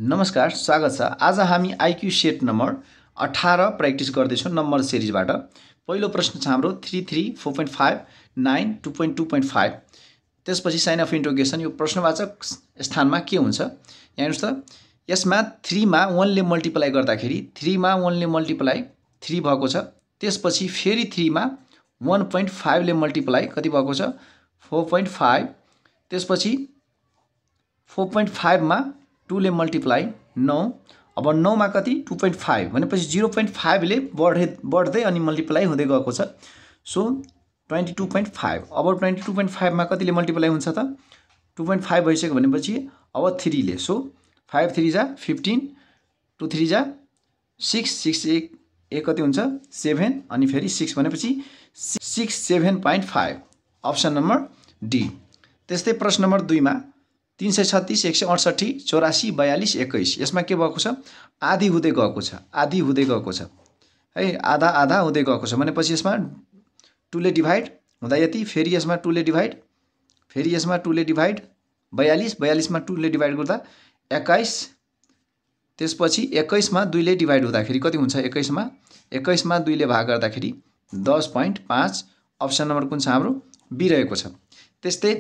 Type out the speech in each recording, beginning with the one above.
नमस्कार, स्वागत छ। आज हामी आईक्यू सेट नम्बर 18 प्र्याक्टिस गर्दैछौँ नम्बर सिरिजबाट। पहिलो प्रश्न छ हाम्रो 3 3 4.5 9 2.2.5। त्यसपछि साइन अफ इन्टरोगेसन। यो प्रश्नवाचक स्थानमा के हुन्छ यहाँ हेर्नुस् त। यसमा 3 मा 1 ले मल्टिप्लाई गर्दाखेरि 3 मा 1 ले मल्टिप्लाई 3 भएको छ। त्यसपछि फेरि 3 मा 1.5 ले मल्टिप्लाई कति भएको छ 4.5। त्यसपछि 4.5 मा 2 ले मल्टिप्लाई 9। अब 9 मा कति 2.5 भनेपछि 0.5 ले बढ्दै अनि मल्टिप्लाई हुँदै गएको छ। सो 22.5। अब 22.5 मा कतिले मल्टिप्लाई हुन्छ त 2.5 भइसक्यो भनेपछि अब 3 ले। सो 5 3 जा 15, 2 3 जा 6, 6 1 कति हुन्छ 7 अनि फेरि 6 भनेपछि 67.5 अप्सन नम्बर डी। त्यस्तै प्रश्न नम्बर 2 मा 336 168 84 42 21। यसमा के भएको छ आधी हुँदै गएको छ, आधी हुँदै गएको छ है, आधा आधा हुँदै गएको छ भनेपछि यसमा 2 ले डिभाइड हुँदा यति, फेरि यसमा 2 ले डिभाइड, फेरि यसमा 2 ले डिभाइड 42, 42 मा 2 ले डिभाइड गर्दा 21। त्यसपछि 21 मा 2 ले डिभाइड हुँदाखेरि कति हुन्छ 21 मा 2 ले भाग गर्दाखेरि 10.5। अप्सन नम्बर कुन छ हाम्रो बी रहेको छ। त्यस्तै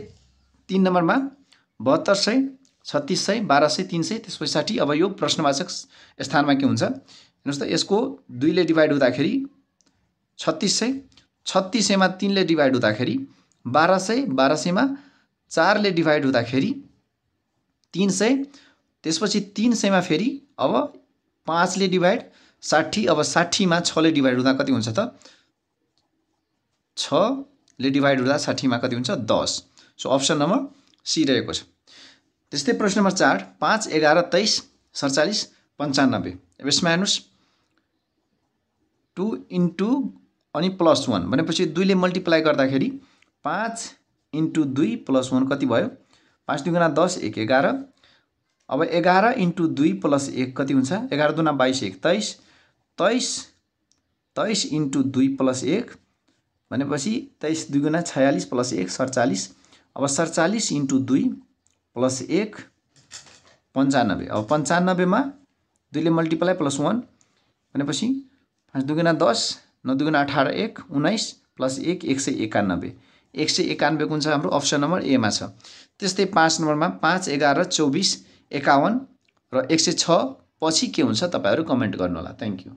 3 नम्बरमा 7200 3600 1200 300 त्यसपछि 60। अब यो प्रश्नवाचक स्थानमा के हुन्छ हेर्नुस् त। यसको 2 ले डिभाइड हुँदाखेरि 3600, 3600 मा 3 ले डिभाइड हुँदाखेरि 1200, 1200 मा 4 ले डिभाइड हुँदाखेरि 300। त्यसपछि 300 मा फेरि अब 5 ले डिभाइड 60। अब 60 मा 6 ले डिभाइड हुँदा कति हुन्छ त 6 ले डिभाइड हुँदा 60 मा कति हुन्छ 10। सो अप्सन नम्बर सी रहेको छ। त्यस्तै प्रश्न नम्बर 4 5 11 23 47 95। अब यसमा हेर्नुस् 2 इन्टु अनि +1 भनेपछि 2 ले मल्टिप्लाई गर्दाखेरि 5 इन्टु 2 + 1 कति भयो 5 2 गुणा 10 1 11। अब 11 इन्टु 2 + 1 कति हुन्छ 11 दुना 22 1 23, 23 इन्टु 2 + 1 भनेपछि 23 2 गुणा 46 + 1 47। अब 47 इन्टु 2 + 1 95। अब 95 मा 2 ले मल्टिप्लाई +1 भनेपछि 5 2 गुणा 10 9 2 गुणा 18 1 19 + 1 191। 191 कुन छ हाम्रो अप्सन नम्बर ए मा छ। त्यस्तै 5 नम्बरमा 5 11 24 51 र 106 पछि के हुन्छ तपाईहरु कमेन्ट गर्नु होला। Thank you.